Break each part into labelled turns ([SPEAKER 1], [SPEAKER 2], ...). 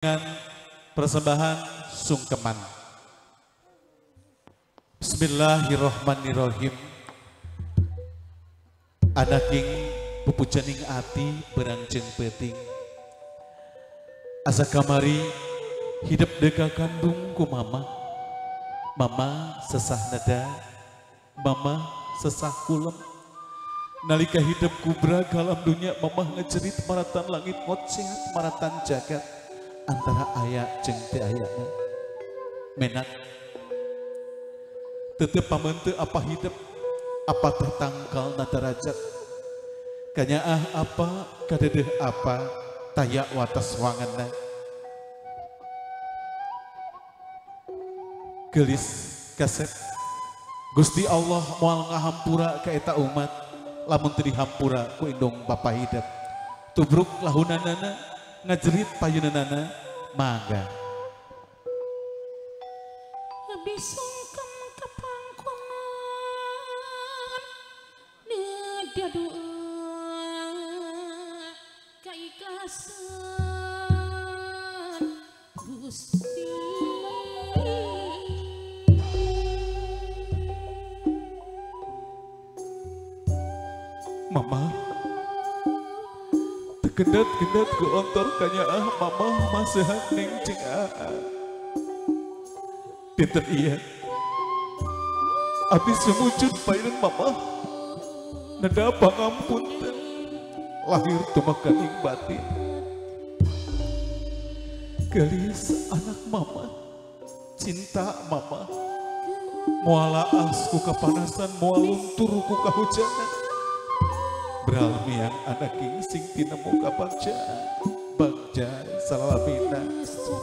[SPEAKER 1] Dengan persembahan sungkeman. Bismillahirrahmanirrahim. Anaking pupujaning ati berangjeng peting. Asa kamari hidup deka kandung ku mama. Mama sesah nada, mama sesah kulem. Nalika hidup kubra kalam dunia mama ngecerit maratan langit ngocet maratan jagat. Antara aya jeung teu ayana menak tetep pamente apa hidup apa teh tangkal na darajat kanyaah apa kadedeh apa taya watas wanganna gelis kasep Gusti Allah moal ngahampura ka eta umat lamun teu dihampura ku indung bapa hidup tubruk lahunanana ngajerit payunanana mangga
[SPEAKER 2] lebih sungkem ke pangkuan neda doa kaikhlasan Gusti.
[SPEAKER 1] Mama gendat-gendat ku ontor kanyaah mama masehan ning cing aa. Dinten iya abis sumujud payun mama neda pangampunten lahir tumekaning batin. Gelis anak mama, cinta mama, moal laas ku kapanasan, moal luntur ku kahujanan. Beral miang anak sing tinemu kabagja bagja salamina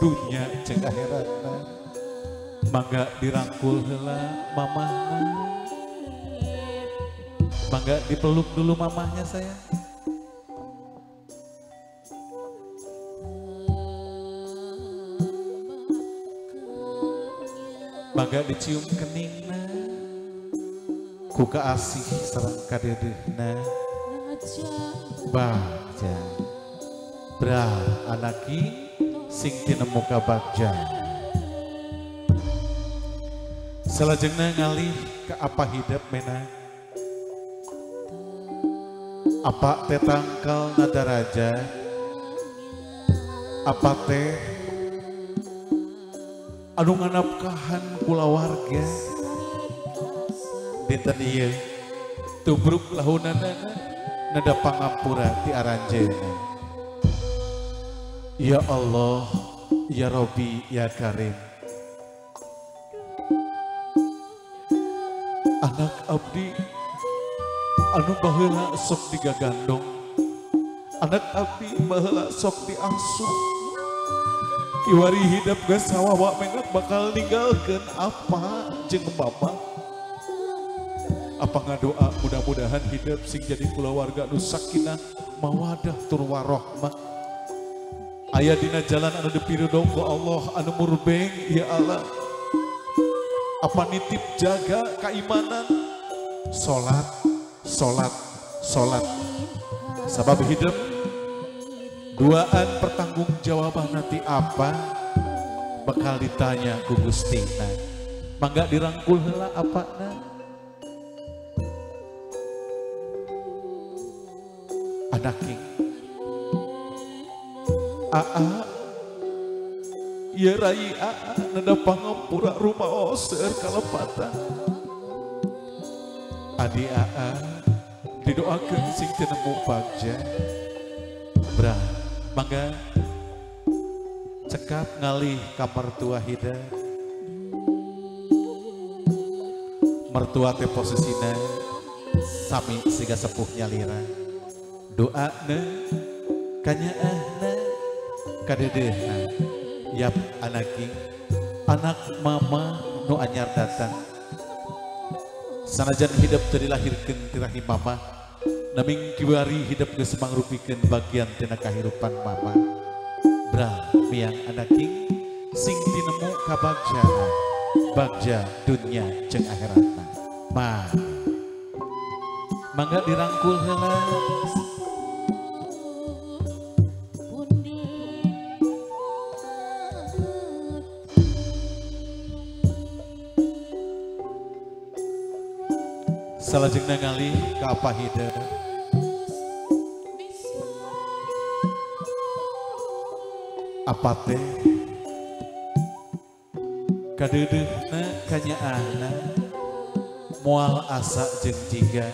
[SPEAKER 1] dunya jeung akhiratna. Mangga dirangkul heula mamahna, mangga dipeluk dulu mamahnya sayang. Mangga dicium keningna ku kaasih sareng kadedehna. Bagja bra anaki sing tinemu ka bagja. Salajengna ngalih ke apa hidup mena apa teh tangkal nada raja apa teh anu nganapkahan kulawarga dinten ieu tubruk lahunanana nada pangampura ti aranjeuna. Ya Allah, ya Robi, ya Karim. Anak abdi anu baheula sok digagandong, anak abdi baheula sok diasuh. Kiwari hidup geus sawawa menak bakal ninggalkeun apa jeung mama. Apa ngadoa mudah-mudahan hidup sing jadi kulawarga nu sakinah mawadah tur warohmah. Aya dina jalan anu dipiridho ku Allah anu murbeng ya Allah. Apa nitip jaga keimanan salat salat salat. Sabab hidup duaan pertanggungjawaban nanti apa bakal ditanya ku Gustina. Mangga dirangkul heula apana. Anaking aa ya rai aa nada pangampura rumah oser kalepatan. Adi aa didoakeun sing tinemu bagja. Bra mangga cekap ngalih ka mertua hida. Mertua teh posisina sami siga sepuh nyalira. Doana kanyaahna kadedehna yap anaki anak mama nu anyar datang. Sanajan hidup teu dilahirkeun ti rahim mama, naming kiwari hidup geus mangrupikeun bagian tina kahirupan mama. Bra miang anaki sing tinemu kabagjaan bagja dunya jeung akhiratna. Ma mangga dirangkul heula. Salajengna ngalih ka apa hideung. Apa teh kadeudeuna kanyaahna moal asa jeung jiga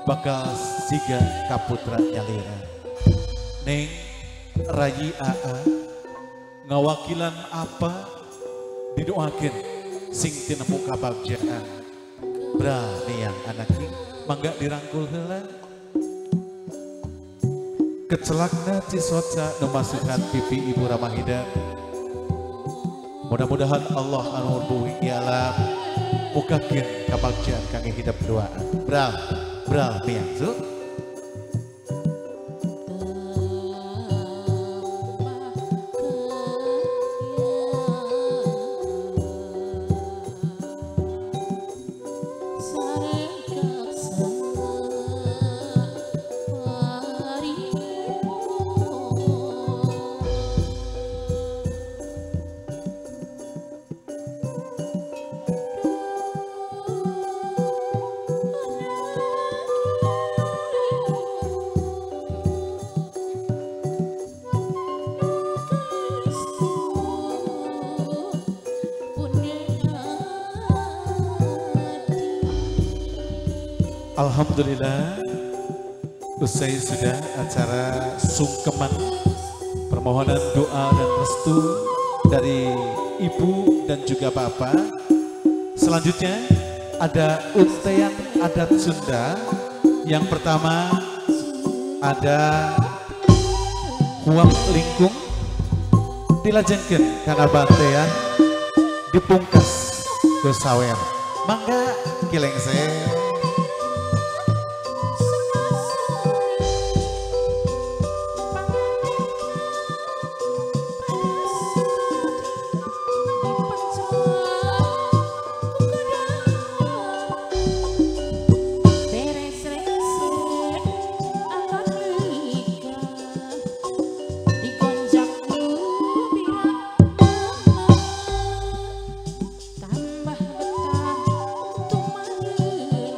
[SPEAKER 1] bakal siga kaputra nyalira. Neng rayi aa ngawakilan apa didoakeun sing tinemu kabagjaan. Bra niang anak mangga dirangkul heula. Kecelakna cisoca nu masukan pipi Ibu Ramahida. Mudah-mudahan Allah anu bumi alam mukakeun kabagjaan kangge hidup duaan. Bra, bra miang zu. Alhamdulillah, usai sudah acara sungkeman permohonan doa dan restu dari ibu dan juga bapak. Selanjutnya ada untean adat Sunda. Yang pertama ada huap lingkung dilajengkeun kana bantean dipungkas ku sawer. Mangga kilengse.
[SPEAKER 2] Tambah betah tumangeun.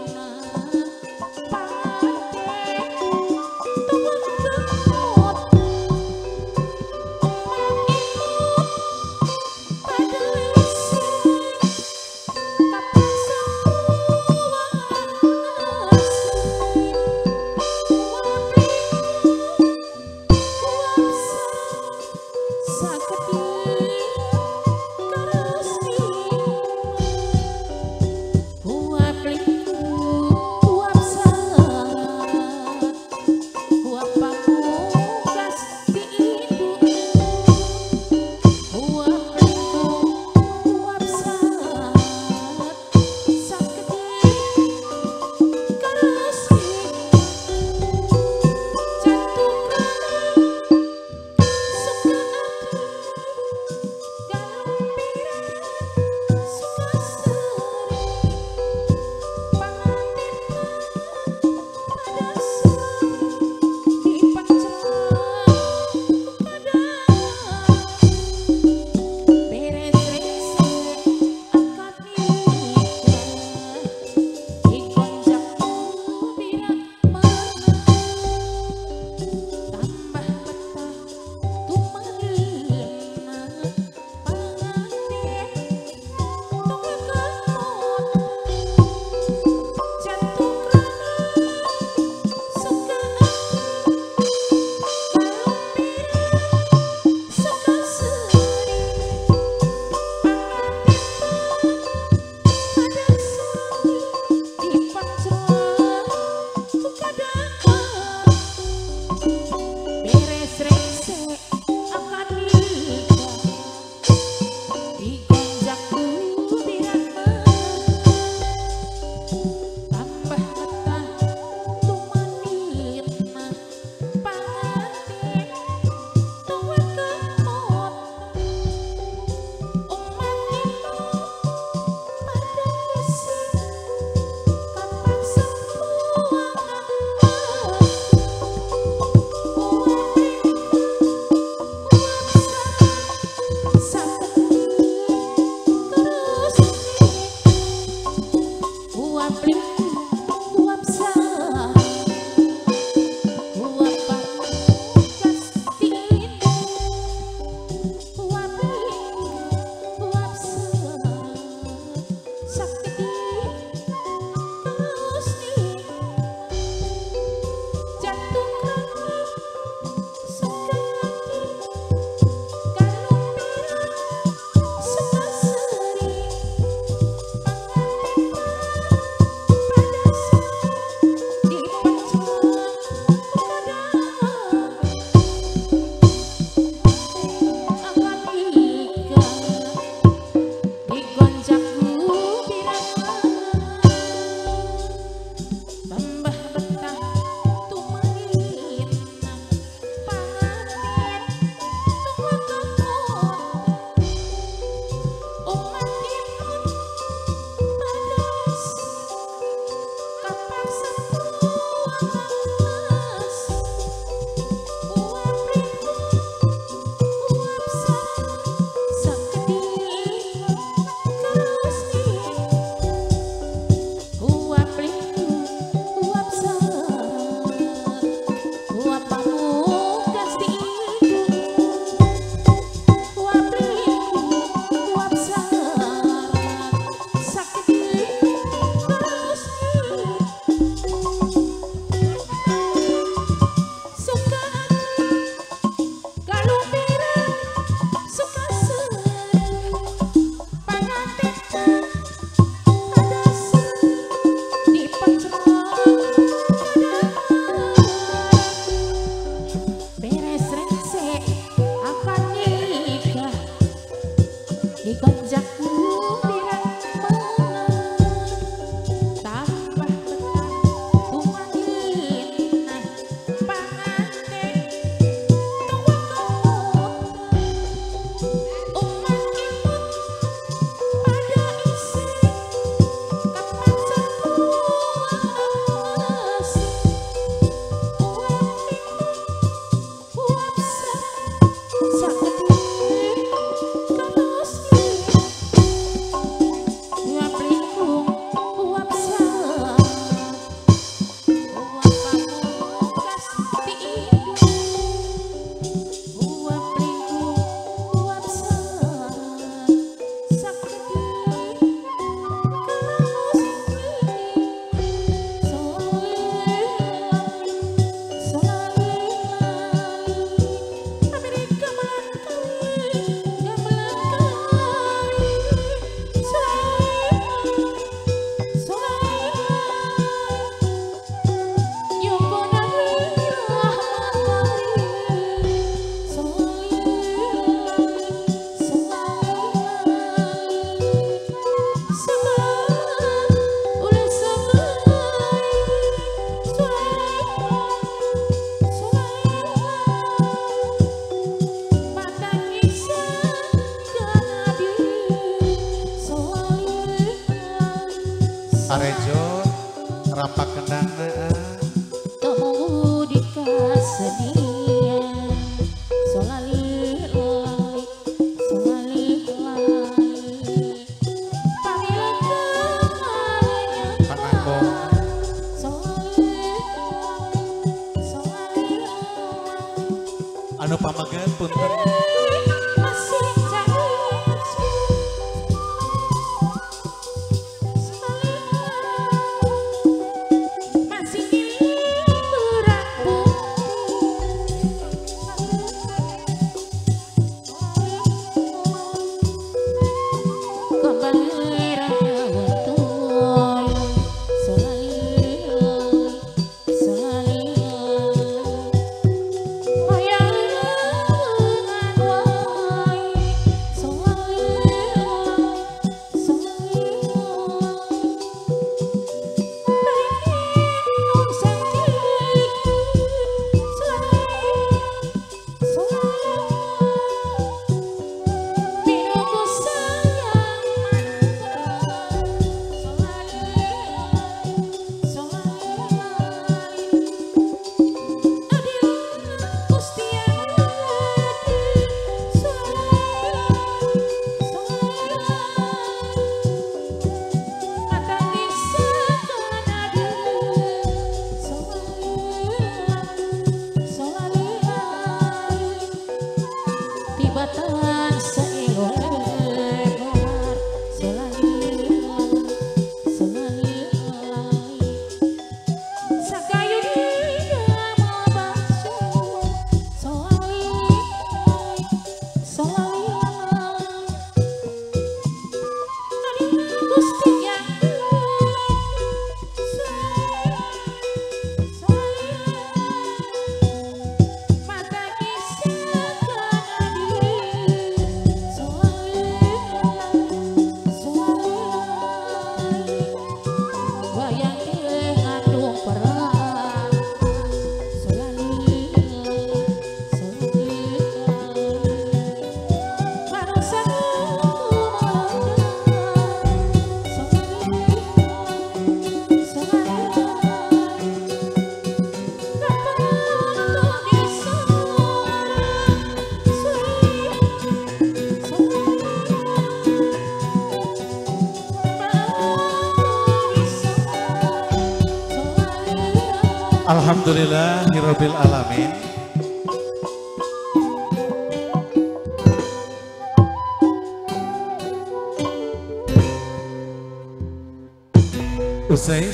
[SPEAKER 1] Arejo rampak kendang
[SPEAKER 2] temu di kasenian solali solali
[SPEAKER 1] anu pamaget punten Alhamdulillahirabbil alamin. Usai